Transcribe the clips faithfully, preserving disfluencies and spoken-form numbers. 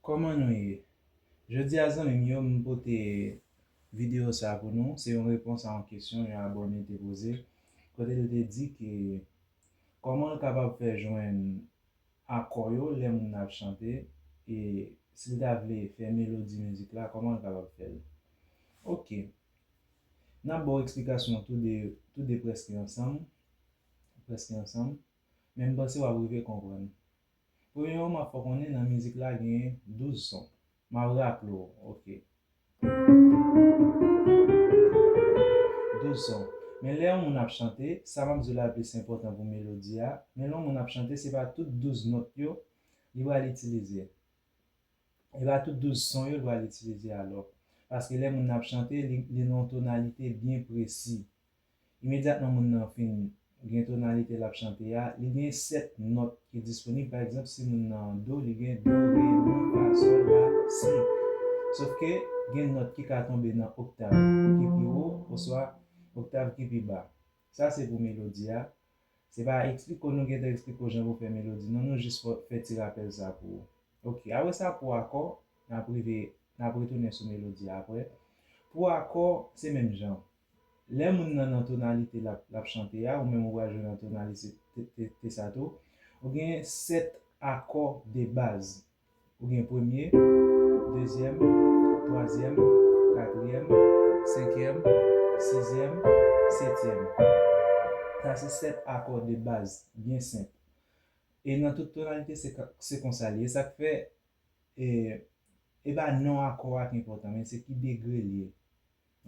Kòman nou ye? Jodi a, zanmi m yo, m pote videyo sa pou nou. Se yon repons a yon kesyon yon abòne te poze, kote l te di ke kòman l kapab fè jwenn akò yo lè moun nan ap chante, e si l ta vle fè melodi mizik la, kòman l kapab fè l? Oke. N ap ba w eksplikasyon tou de, tou de prèske ansanm, prèske ansanm, men m panse w ap rive konprann. Premyèman, m ap fè w konnen nan mizik la genyen douz son. M ap raple w, oke. Douz son. Men lè yon moun ap chante, sa m ap di w la plis enpòtan pou melodi a, men lè yon moun ap chante, se pa tout douz nòt yo li pral itilize. E pa tout douz son yo li pral itilize alò. Paske lè moun nan ap chante, li, li nan yon tonalite byen presi. Imedyatman moun nan fin gen tonalite l ap chante a, li gen sèt nòt ki disponib. Pa egzanp, si moun nan an do, li gen do, re, mi, fa, sòl, la, si. Sòf ke gen nòt ki ka tonbe nan oktav ki pi wo oswa oktav ki pi ba. Sa se pou melodi a. Se pa eksplike w nou gentan eksplike w jan pou fè melodi, non, nou jis fè, fè ti rapèl sa pou ou. Oke, apre sa pou akò, n ap rive, n ap retounen sou melodi a apre. Pou akò, se menm jan. Lè moun nan nan tonalite l ap, l ap chante a, ou menm ou pral jwe nan tonalite te, te, te sa tou, ou gen sèt akò de baz. Ou gen premye, dezyèm, twazyèm, katriyèm, senkyèm, sizyèm, setyèm. Sa se sèt akò de baz, byen senp. E nan tout tonalite, se ka, se konsa l ye. E sa k fè, e, e pa non akò a ki enpòtan, men se ki degre l ye.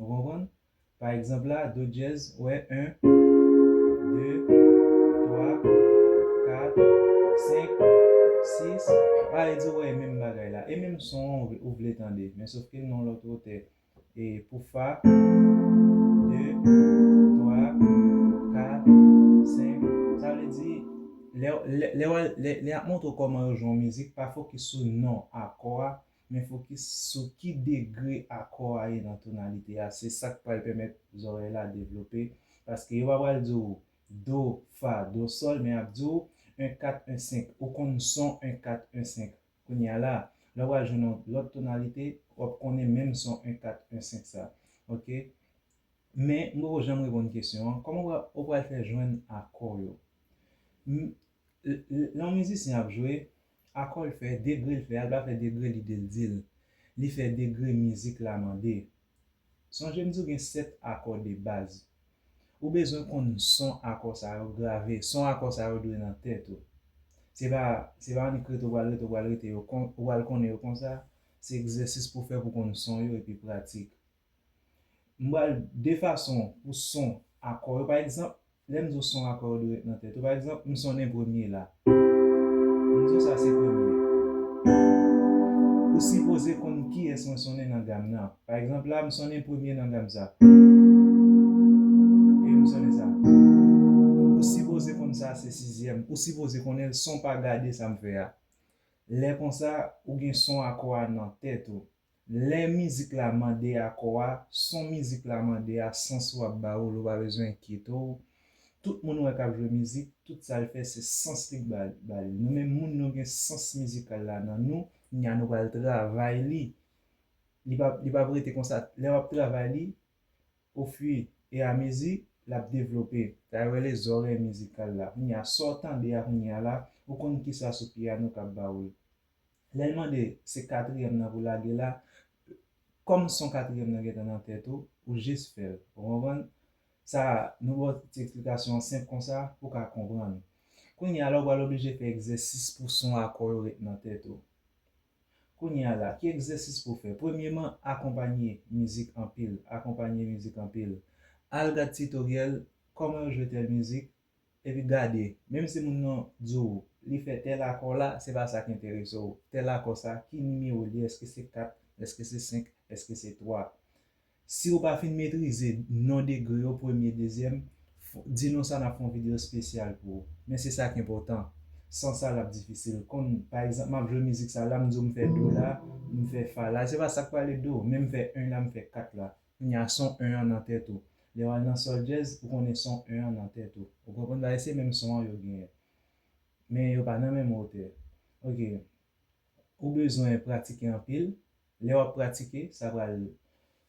Ou konprann? Pa egzanp la, do dyèz, ou wè, en, de, twa, kat, senk, sis. Parèy di w wè menm bagay la. E menm son an ou, ou vle tande, men sòf ke l nan yon lòt wotè. E pou fa, de, twa, kat, senk. Sa vle di, lè, lè, lè, lè, lè y ap montre w kòman yo jwe yon mizik, pa fokis sou non akò a, men fokis sou ki degre akò a ye nan tonalite a. Se sa k pral pèmèt zòrèy la devlope. Paske yo pa pral di w do, fa, do, sòl, men y ap di w en kat, en senk. Ou konn son en kat, en senk. Kounye a la, lè w pral jwenn yon lòt tonalite, w ap konnen menm son en kat, en senk sa. Oke? Men, m poko janm reponn kesyon an. Kòman w pral, w pral fè jwenn akò yo? M, l, l, lè yon mizisyen ap jwe, akò l fè, degre l fè a, l pa fè degre lide l di l. Li fè degre mizik la mande. Sonje m di w gen sèt akò de baz. Ou bezwen konn son akò sa yo grave. Son akò sa yo dwe nan tèt ou. Se pa, se pa annik rete ou pral rete, ou pral rete yo kon, ou pral konnen yo konsa. Se egzèsis pou fè pou konn son yo epi pratik. M pral de fason pou son akò yo. Pa egzanp, lè m di w son akò yo dwe ret nan tèt ou. Pa egzanp, m sonnen premye la. M di w sa se premye. Ou sipoze konn kiyès mwen sonnen nan gam nan. Pa egzanp la, m sonnen premye nan gam sa. E m sonnen sa. Ou sipoze konn sa se sizyèm. Ou sipoze konnen l san w pa gade sa m fè a. Lè konsa, ou gen son akò a nan tèt ou. Lè mizik la mande akò a, son mizik la mande a, sans ou ap ba ou l, ou pa bezwen enkyete w. Tout moun ou wè k ap jwe mizik, tout sa l fè, se sans li k ba, ba li. Nou menm moun, nou gen sans mizikal la nan nou, kounye a nou pral travay li. Li p ap, li p ap rete konsa. Lè w ap travay li, ofiriamezi, l ap devlope. Sa yo rele zòrèy mizikal la. Kounye a, sa w tande a kounye a la, ou konn kisa sou pyano k ap ba ou l. Lè l mande se katriyèm nan pou lage la, kòm son katriyèm nan gentan nan tèt ou, ou jis fè l. Ou konprann? Sa, nou ba w ti eksplikasyon an senp konsa pou w ka konprann. Kounye a la, ou pral oblije fè egzèsis pou son akò yo ret nan tèt ou. Kounye a la, ki egzèsis pou w fè? Premyeman, akonpanye mizik anpil. Akonpanye mizik anpil. Al gad titoryèl, kòman yo jwe tèl mizik, epi gade, menm si moun nan di w li fè tèl akò la, se pa sa k enterese w. Tèl akò sa, ki nimewo l ye? Èske se kat? Èske se senk? Èske se twa? Si w pa fin metrize non degre yo, premye, dezyèm, f-, di nou sa, n ap fè yon videyo espesyal pou ou. Men se sa k enpòtan. San sa, l ap difisil. Konn, pa egzanp, m ap jwe mizik sa la, m di w m fè do la, m fè fa la. Se pa sa k pale do, men m fè en la, m fè kat la. Kounye a, son en an nan tèt ou. Lè w al nan sòl dyèz, ou konnen son en an nan tèt ou. Ou konprann? Paske se menm son an yo genyen. Men yo pa nan menm wotè. Oke. ou bezwen pratike anpil. Lè w ap pratike, sa pral,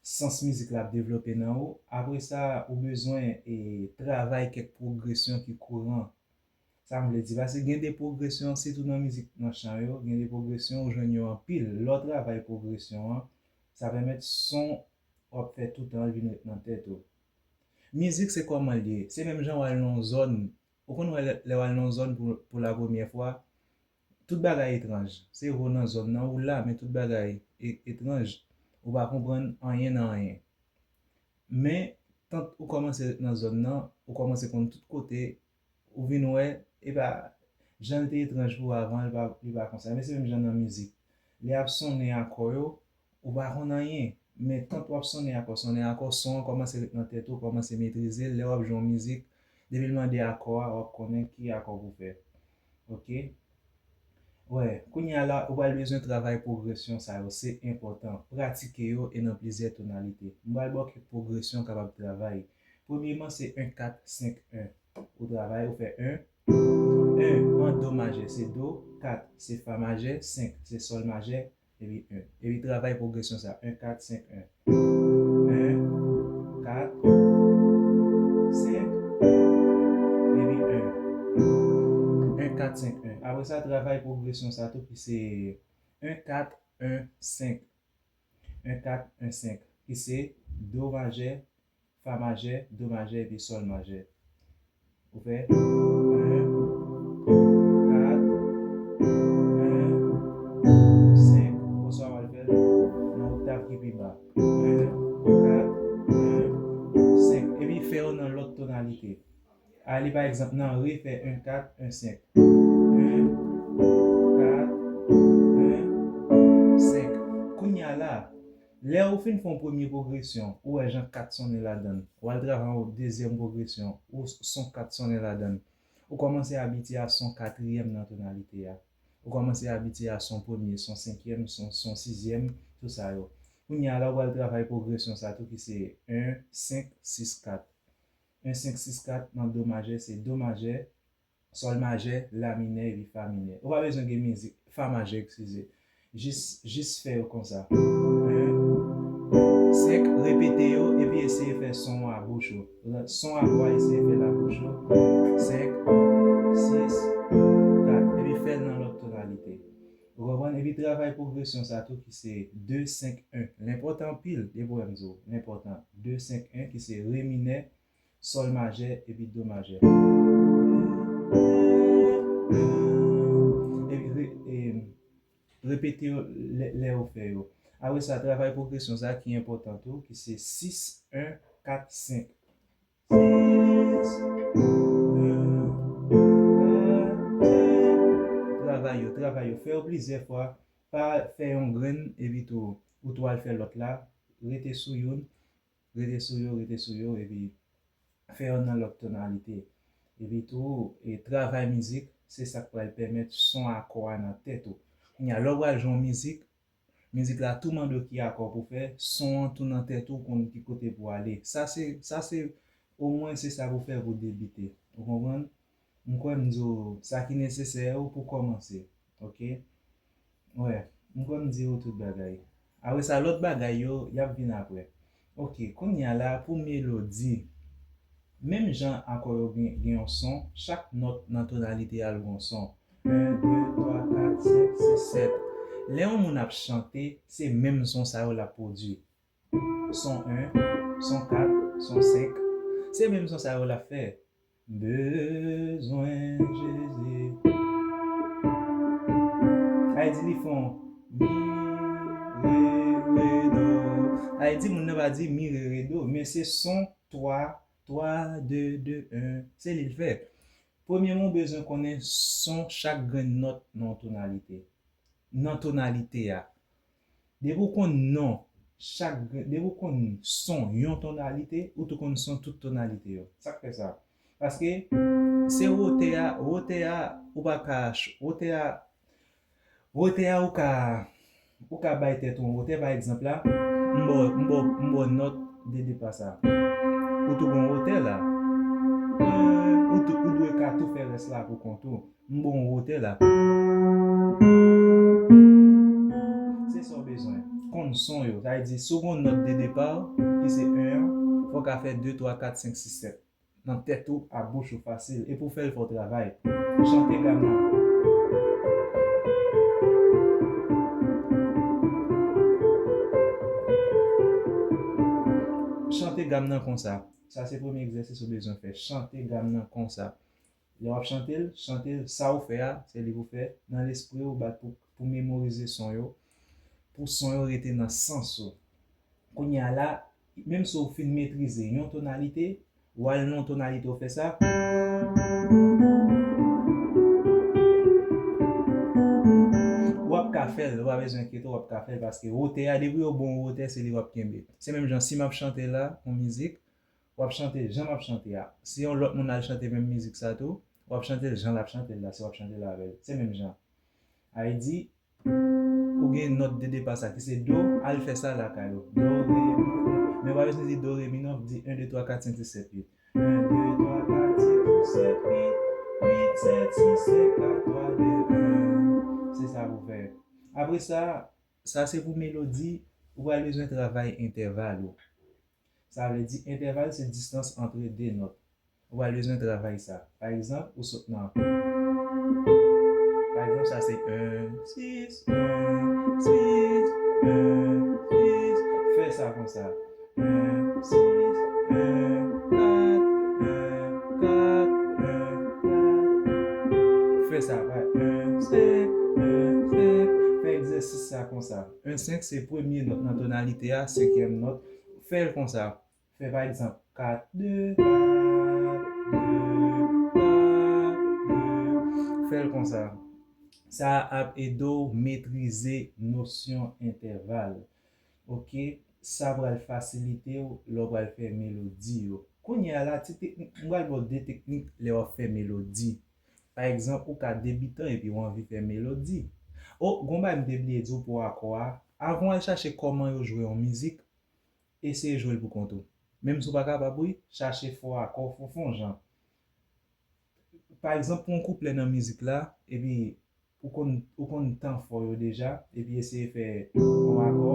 sans mizik la ap devlope nan ou. Apre sa, ou bezwen e, travay kèk pwogresyon ki kouran. Sa m vle di, paske gen de pwogresyon, sitou nan mizik, nan chan yo, gen de pwogresyon ou jwenn yo anpil. Lè w travay pwogresyon an, sa pèmèt son w ap fè toutan vin ret nan tèt ou. Mizik se kòman l ye. Se menm jan w al nan yon zòn, ou konn wè lè, lè w al nan yon zòn pou, pou la premyè fwa, tout bagay etranj. Se vre w nan zòn nan, ou la, men tout bagay e, etranj. Ou pa konprann anyen nan anyen. Men, tant ou kòmanse ret nan zòn nan, ou kòmanse konn tout kote, ou vin wè, e pa, jan l te etranj pou ou avan, li pa, li pa konsa. Men se menm jan nan mizik. Lè y ap sonnen akò yo, ou pa konn anyen. Men tant w ap sonnen akò, sonnen akò, son an kòmanse ret nan tèt ou, kòmanse metrize l. Lè w ap jwe yon mizik, depi l mande akò a, w ap konnen ki akò pou w fè. Oke? Wè, kounye a la, ou pral bezwen travay pwogresyon sa yo, se enpòtan. Pratike yo e nan plizyè tonalite. M pral ba w kèk pwogresyon w kapab travay. Premyeman, se en kat senk en. Ou travay, ou fè en. En an do majè, se do. Kat, se fa majè. Senk, se sòl majè. Epi en. Epi travay pwogresyon sa. En, kat, senk, en. En, kat, senk, epi en. En, kat, senk, en. Apre sa, travay pwogresyon sa tou ki se en, kat, en, senk. En, kat, en, senk. Ki se do majè, fa majè, do majè epi sòl majè. Ou fè en, kat, en, senk. Oswa w al fè l nan oktav ki pi ba. En, kat, en, senk. Epi fè yo nan lòt tonalite. Ale, pa egzanp, nan re, fè en, kat, en, senk. En, kat, en, senk. Kounye a la, lè ou fin fè yon premye pwogresyon, ou wè jan kat sonnen ladan l. W al travay yon dezyèm pwogresyon, ou son kat sonnen ladan l. Ou kòmanse abitye a son katriyèm nan tonalite a. Ou kòmanse abitye a son premye, son senkyèm, son, son sizyèm, tout sa yo. Kounye a la, ou pral travay pwogresyon sa tou ki se en, senk, sis, kat. En, senk, sis, kat nan do majè, se do majè, sòl majè, la minè epi fa minè. Ou pa bezwen gen mizik, fa majè, eskize. Jis, jis fè yo konsa. En, senk, repete yo epi eseye fè son an a bouch ou. Son akò a, eseye fè l a bouch ou. Senk, sis, kat. Epi fè l nan lòt tonalite. Ou konprann? Epi travay pwogresyon sa tou ki se de, senk, en. L enpòtan anpil, depi w wè m di w. L enpòtan. De, senk, en ki se re minè, sòl majè epi do majè. Epi re-, e, repete yo lè, lè ou fè yo. Apre sa, travay pwogresyon sa ki enpòtan tou, ki se sis, en, kat, senk. Sis, en, kat, senk. Travay yo, travay yo. Fè yo plizyè fwa. Pa fè yon grenn epi tou, ou tou al fè lòt la. Rete sou youn. Rete sou yo, rete sou yo, epi fè yo nan lòt tonalite. Epi tou, e travay mizik, se sa k pral pèmèt son akò a nan tèt ou. Kounye a, lè w pral jwe yon mizik, mizik la tou mande w ki akò pou fè, son an tou nan tèt ou, konn ki kote pou ale. Sa se, sa se, omwen se sa pou fè pou debite. Ou konprann? M kwè m di w sa ki nesesè ou pou kòmanse. Oke? Wè, m kwè m di w tout bagay. Apre sa, lòt bagay yo, y ap vin apre. Oke, kounye a la, pou melodi, menm jan akò yo gen, gen yon son, chak nòt nan tonalite a l gen yon son. En, de, twa, kat, senk, sis, sèt. Lè yon moun ap chante, se menm son sa yo l ap pwodui. Son en, son kat, son senk. Se menm son sa yo l ap fè. Bezwen Jezi. Sa vle di li fè yon mi, re, re, do. Sa vle di moun nan pa di mi, re, re, do, men se son twa, twa, de, de, en. Se li l fè. Premyeman, ou bezwen konnen son chak grenn nòt nan yon tonalite. Nan tonalite a. Depi w konn non chak grenn, depi w konn son yon tonalite, ou tou konn son tout tonalite yo. Sa k fè sa? Paske se wotè a, wotè a, ou pa ka ch-, wotè a, wotè a, ou ka, ou ka bay tèt ou yon wotè, pa egzanp la, m ba w, m ba w, m ba w nòt de depa sa. Ou tou gon wotè la. Ou tou, ou dwe ka tou fè rès la pou kont ou. M ba w yon wotè la. son yo. Sa vle di, si w gen yon nòt de depa, ki se en an, fò w ka fè de, twa, kat, senk, sis, sèt. Nan tèt ou, ak bouch ou fasil. E pou fè l, fò w travay. Chante gam nan. Chante gam nan konsa. Sa se premye egzèsis ou bezwen fè. Chante gam nan konsa. Lè w ap chante l, chante l, sa ou fè a, se li pou fè. Nan lespri w, bat pou, pou memorize son yo, pou son yo rete nan sans ou. Kounye a la, menm si w fin metrize yon tonalite, w al nan yon tonalite, w fè sa. W ap ka fè l, ou pa bezwen enkyete w, w ap ka fè l, paske wotè a, depi yo ba w wotè, se li w ap kenbe. Se menm jan, si m ap chante la, yon mizik, w ap chante jan m ap chante a. Si yon lòt moun al chante menm mizik sa tou, w ap chante l jan l ap chante l la, si w ap chante l avè l. Se menm jan. Sa vle di, ou gen nòt de depa sa ki se do, al fè sa lakay ou. Do, re, mi, fa. Men w pa bezwen di do, re, mi non, di en, de, twa, kat, senk, sis, sèt, uit. En, de, twa, kat, senk, sis, sèt, uit. Uit, sèt, sis, sèt, kat, twa, de, en. Se sa pou fè. Apre sa, sa se pou melodi, ou pral bezwen travay entèval ou. Sa vle di entèval se distans antre de nòt. Ou pral bezwen travay sa. Pa egzanp, ou sot nan. Pa egzanp, sa se en, sis, en, sis, en, sis. Fè sa konsa. En, sis, en, kat, en, kat, en, kat. Fè sa, pa en, senk, en, senk. Fè egzèsis sa konsa. En, senk se premye nòt nan tonalite a, senkyèm nòt. Fè l konsa. Fè pa egzanp, kat, de, kat, de, kat, de. Fè l konsa. Sa a ap ede w metrize nosyon entèval. Oke? Sa pral fasilite w lè w pral fè melodi yo. Kounye a la, ti teknik, m pral ba w de teknik lè w ap fè melodi. Pa egzanp, ou ka debitan epi w anvi fè melodi. O, gon bagay m te bliye di w pou akò a. Avan w al chache kòman yo jwe yon mizik, eseye jwe l pou kont ou. Menm si w pa kapab, wi, chache fè w akò, fè w fè w jan. Pa egzanp, pran yon kouplè nan mizik la, epi ou konn, ou konn tan fò yo deja, epi eseye fè yon akò,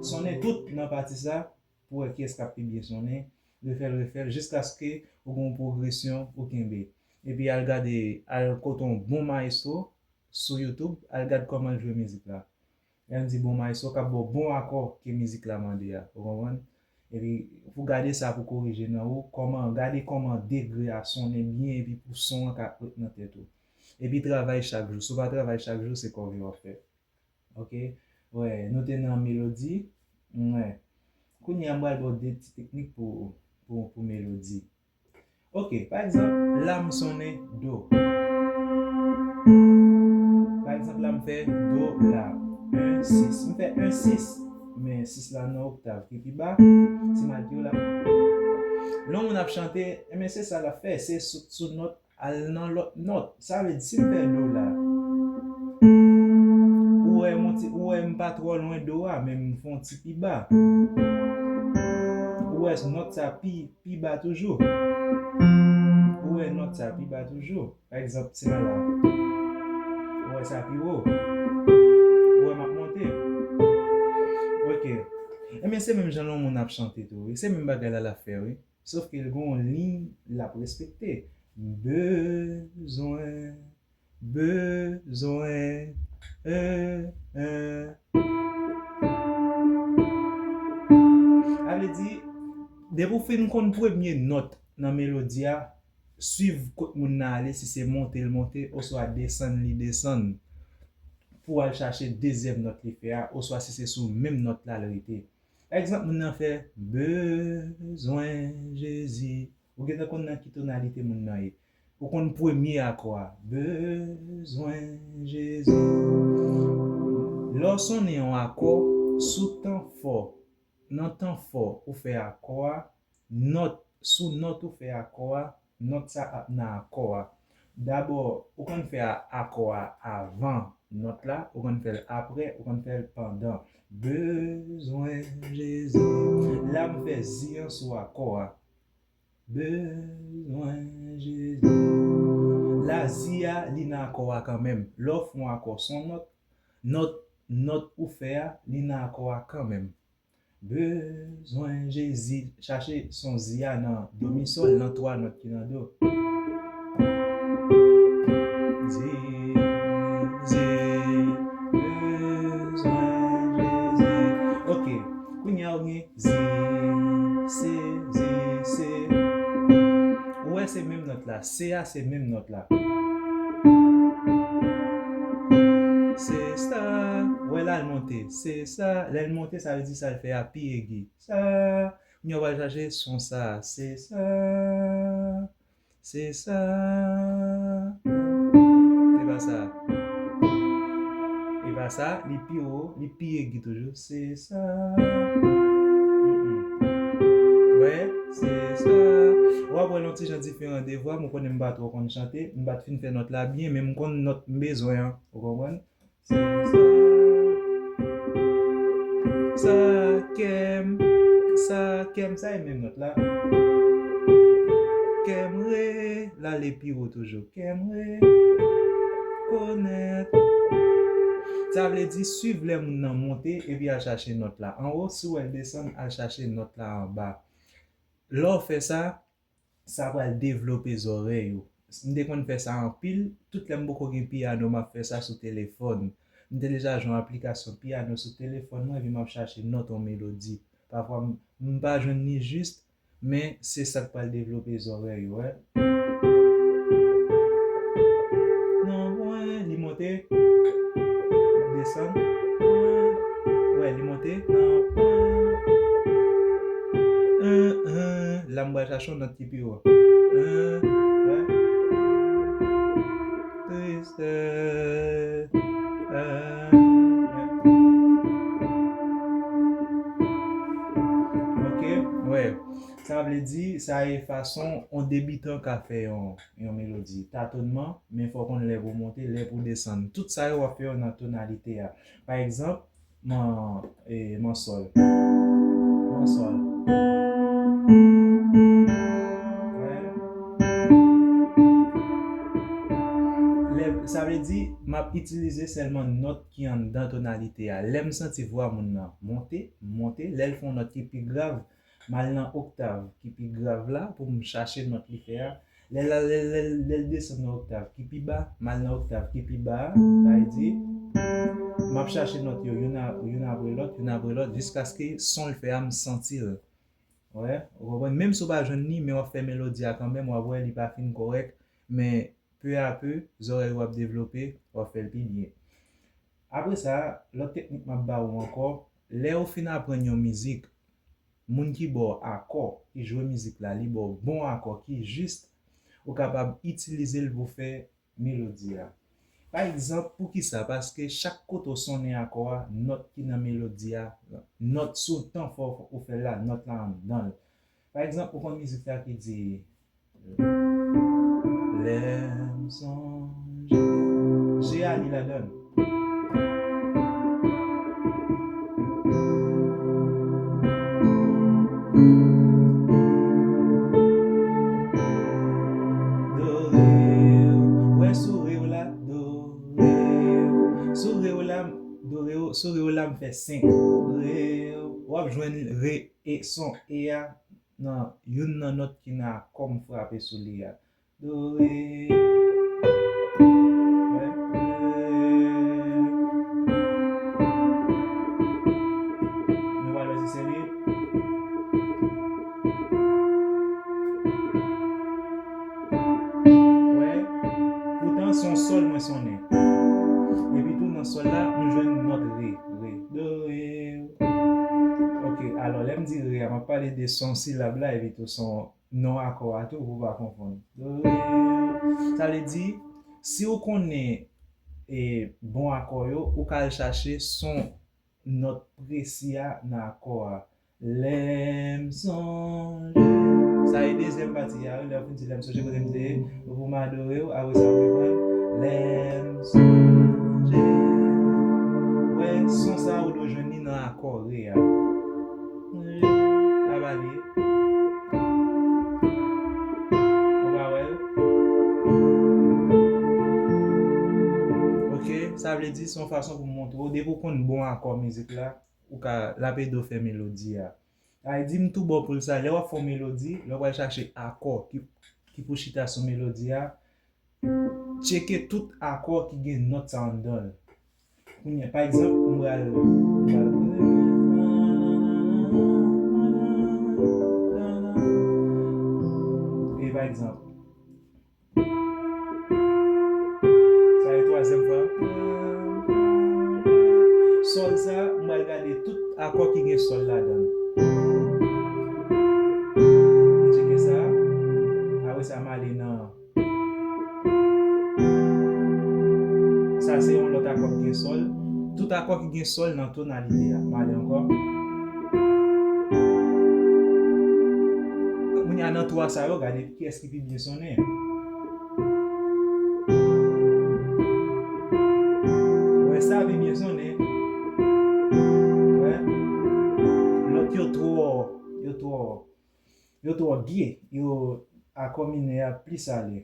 sonnen tout nan pati sa, pou wè kiyès k ap pi byen sonnen, refè l, refè l, jiskaske ou gen yon pwogresyon ou kenbe. Epi al gade, al kote yon bon mayestwo sou YouTube, al gade kòman l jwe mizik la. Lè m di bon mayestwo k ap ba w bon akò ke mizik la mande a. Ou konprann? Epi pou gade sa pou korije nan ou, kòman, gade kòman degre a sonnen byen epi pou son an ka ret nan tèt ou. Epi travay chak jou. Si w pa travay chak jou, se kòve w ap fè. Oke? Wè, nou te nan melodi. Wè. Kounye a, m pral ba w de ti teknik pou, pou, pou melodi. Oke, pa egzanp, la m sonnen do. Pa egzanp, la m fè do la. En, sis. M fè en, sis. Men sis la nan oktav ki pi ba. Si m al pi wo la. Lè yon moun ap chante, enben se sa l ap fè. Se sou, sou nòt, al nan lòt nòt. Sa vle di, si m fè do la, ou wè m on ti, ou wè m pa twò lwen do a, men m fè on ti pi ba. Ou wè nòt sa pi, pi ba toujou. Ou wè nòt sa pi ba toujou. Pa egzanp, se la la. Ou wè sa pi wo. Ou wè m ap monte. Oke. Enben, se menm jan lè yon moun ap chante tou, wi. Se menm bagay la l ap fè, wi. Sof ke l gen yon liy l ap respekte. Bezwen, bezwen, e, e. Sa vle di, depi w fin konn premye nòt nan melodi a, swiv kot moun nan ale, si se monte l monte, oswa desann li desann, pou w al chache dezyèm nòt li fè a, oswa si se sou menm nòt la l rete. Pa egzanp, moun nan fè bezwen Jezi. Ou gentan konn nan ki tonalite moun nan ye. Ou konn premye akò a. Bezwen Jezi. Lè w sonnen yon akò, sou tan fò, nan tan fò ou fè akò a, nòt, sou nòt ou fè akò a, nòt sa ap nan akò a. Dabò, ou konn fè a, akò a avan nòt la, ou konn fè l apre, ou konn fè l pandan. Bezwen Jezi. La m fè zi an sou akò a. Bezwen Jezi. La zi a, li nan akò a kanmenm. Lè w fè yon akò, se yon nòt, nòt nòt ou fè a, li nan akò a kanmenm. Bezwen Jezi. Chache son zi a nan do mi sòl, nan twa nòt ki nan do. Zi, zi, bezwen Jezi. Ok, kounye a ou gen zi, se, zi, se. Ou wè se menm nòt la, se a se menm nòt la. Se sa, ou wè la l monte, se sa. Lè l monte, sa vle di sa l fè a pi egi. Sa, kounye a w al chache son sa, se sa, se sa. E pa sa. E pa sa, li pi wo, li pi egi toujou. Se sa. Mm-mm. Wè, se sa. W ap wè l yon ti jan diferan de vwa m, ou konnen m pa twò konn chante, m pa t fin fè nòt la byen, men m konn nòt m bezwen an, ou konprann? Se sa. Sa kè m, sa kè m, sa e menm nòt la. Kè m re, l ale pi wo toujou. Kè m re, konèt. Sa vle di swiv lè moun nan monte epi al chache nòt la anwo, si w wè l desann, al chache nòt la anba. Lè w fè sa, sa pral devlope zòrèy ou. M te konn fè sa anpil, tout lè m poko gen pyano, m ap fè sa sou telefòn. M te deja jwenn yon aplikasyon pyano sou telefòn mwen, epi m ap chache nòt yon melodi. Pafwa, m, m pa jwenn li jis, men se sa k pral devlope zòrèy ou, wè. Non, mwen, li monte, desann, wè, li monte, la m pral chache yon nòt ki pi wo. Tristès. Ok, wè. Sa vle di, sa e fason yon debitan ka fè yon, yon melodi. Tatònman, men fò w konn lè pou w monte, lè pou w desann. Tout sa yo w ap fè yo nan tonalite a. Pa egzanp, m an, e, m an sòl. M an sòl. Wè. Lè, sa vle di, m ap itilize sèlman nòt ki anndan tonalite a. Lè m santi vwa moun nan monte, monte, lè l fè yon nòt ki pi grav, m al nan oktav ki pi grav la pou m chache nòt li fè a. Lè l, lè, lè, lè l desann nan oktav ki pi ba, m al nan oktav ki pi ba a, sa vle di, m ap chache nòt yo youn a, youn apre lòt, youn apre lòt, jiskaske son l fè a m santi l. Wè, ou konprann? Menm si w pa jwenn li, men w ap fè melodi a kanmenm, w ap wè li pa fin kòrèk, men peu à peu, zòrèy ou ap devlope, w ap fè l pi byen. Apre sa, lòt teknik m ap ba ou ankò, lè ou fin aprann yon mizik, moun ki ba w akò, ki jwe mizik la, li ba w bon akò ki jis, ou kapab itilize l pou fè melodi a. Pa egzanp, poukisa? Paske chak kote w sonnen akò a, nòt ki nan melodi a, nòt sou tan fò ou fè l la, nòt la anndan l. Pa egzanp, ou konn mizik sa ki di, lè m sonje. Je a li ladan l. Do, re, w. Wè sou re w la, do, re, w. Sou re w la, do, re, w. Sou re w la, m fè senk. Re, w. W ap jwenn re e son e a nan youn nan nòt ki nan akò m frape sou li a. Do, re. Wè. Nou pral wè si se li. Wè. Poutan, se yon sòl mwen sonnen. Epi tou, nan sòl la, m jwenn nòt re. Re. Do, re. Ok, alò, lè m di re a, m ap pale de son silab la, epi tou son non akò a tou pou w pa konfonn. Do, re. Sa vle di, si w konnen, e, bon akò yo, ou ka al chache son nòt presi a nan akò a. Lè m sonje. Sa e dezyèm pati a, wi, lè w fin di lè m sonje kote m te ye, pou m adore w, apre sa w reprann. Lè m sonje. Wè, son sa a ou dwe jwenn li nan akò re a. Aba li. Ou pa wè l? Ok, sa Vle di, se yon fason pou m montre w, depi w konn bon akò mizik la, ou ka, l ap ede w fè melodi a. Sa vle di, m tou bon pou l sa, lè w ap fè yon melodi, lè w pral chache akò ki, ki pou chita sou melodi a, tcheke tout akò ki gen nòt sa anndan l. Kounye a, pa egzanp, m pral, m pral, e pa egzanp, sa e twazyèm fwa. Sòl sa, m pral gade tout akò ki gen sòl ladan l. M tcheke sa. Apre sa, m ale nan. Sa se yon lòt akò ki gen sòl. Tout akò ki gen sòl nan tonalite a. M ale ankò. Kounye a nan twa sa yo, gade kiyès ki pi byen sonnen. Wè sa pi byen sonnen. Wè. Lòt yo twò, yo twò, yo twò gye. Yo, akò minè a plis ale.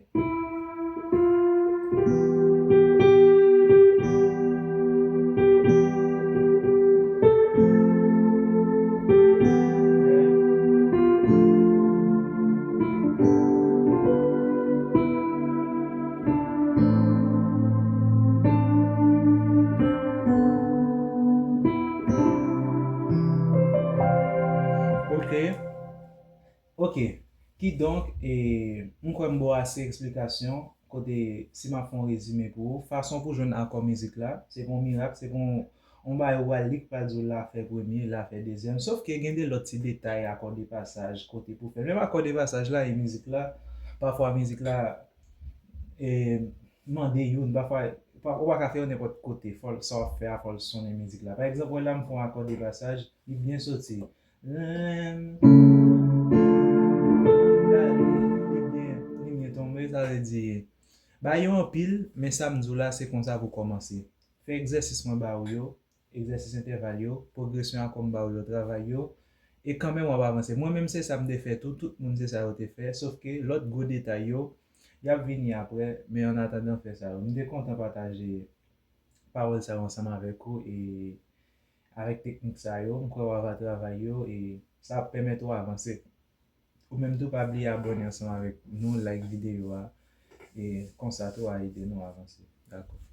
Ok. Ok. Kidonk, e, m kwè m ba w ase eksplikasyon, kote si m ap fè yon rezime pou ou, fason pou jwenn akò mizik la, se pa yon mirak, se pa yon, yon bagay ou pral li k pral di w la fè premye, la fè dezyèm. Sof ke gen de lòt ti detay, akò de pasaj, kote pou fè. Menm akò de pasaj la e mizik la, pafwa mizik la, e, mande youn, pafwa, pa, ou pa ka fè yo nenpòt kote, fò l, sa w ap fè a, fò l sonnen mizik la. Pa egzanp, wè la m fè yon akò de pasaj, li byen soti. Li, li byen, li byen tonbe, sa vle di, ba yo anpil, men sa m di w la, se konsa pou kòmanse. Fè egzèsis mwen ba ou yo, egzèsis entèval yo, pwogresyon akò m ba ou yo, travay yo, e kanmenm w ap avanse. Mwen menm se sa m te fè tou, tout moun se sa yo te fè, sof ke lòt gwo detay yo, y ap vini apre, men annatandan fè sa yo. M te kontan pataje pawòl sa yo ansanm avèk ou e avèk teknik sa yo, m kwè w ava travay yo e sa ap pèmèt ou avanse. Ou menm tou pa bliye abòne ansanm avèk nou, like videyo a e konsa tou a ede nou avanse. Dakò.